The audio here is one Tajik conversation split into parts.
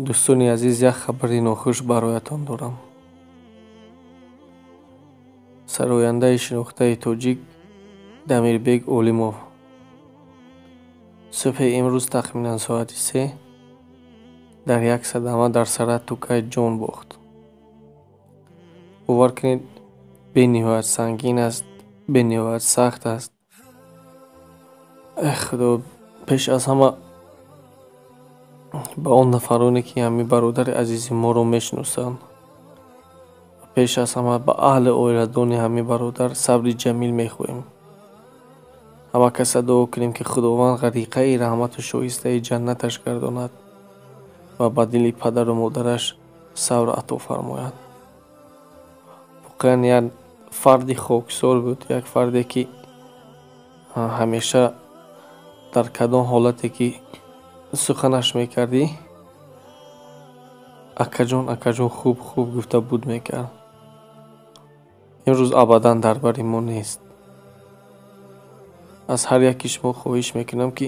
Дӯстони азиз, як хабари нохуш бароятон дорам. Сарояндаи шинохтаи тоҷик Дамирбек Олимов субҳи имрӯз тахминан соати 3 дар як садама дар сарҳад Тукай ҷон бохт. Бовар кунед, бениҳоят сангин аст, бениҳоят сахт аст. Эх, Худо, пеш аз ҳама ба он нафароне, ки ҳамин бародари азизи моро мешиносанд, пеш аз ҳама ба аҳли оиладони ҳамин бародар сабри ҷамил мехоҳем. Ҳама каса дуо кунем, ки Худованд ғариқаи раҳмату шоистаи ҷаннаташ гардонад ва ба дили падару модараш сабр ато фармояд. Воқеан як фарди хоксор буд, як фарде, ки ҳамеша дар кадом ҳолате ки суханаш мекардӣ, акаҷон, акаҷон, хуб, хуб гуфта буд мекард. Имрӯз абадан дар бари мо нест. Аз ҳар яки шумо хоҳиш мекунам, ки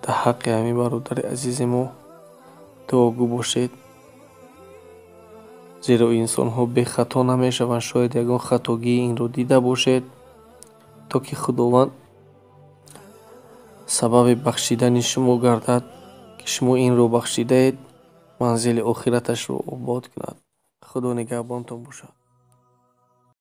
дар ҳаққи ҳамин бародари азизи мо дуогӯ бошед, зеро инсонҳо бехато намешаванд. Шояд ягон хатогии инро дида бошед, то ки Худованд сабаби бахшидани шумо гардад, ки шумо инро бахшидаед, манзили охираташро обод кунад. Худо нигаҳбонтон бошад.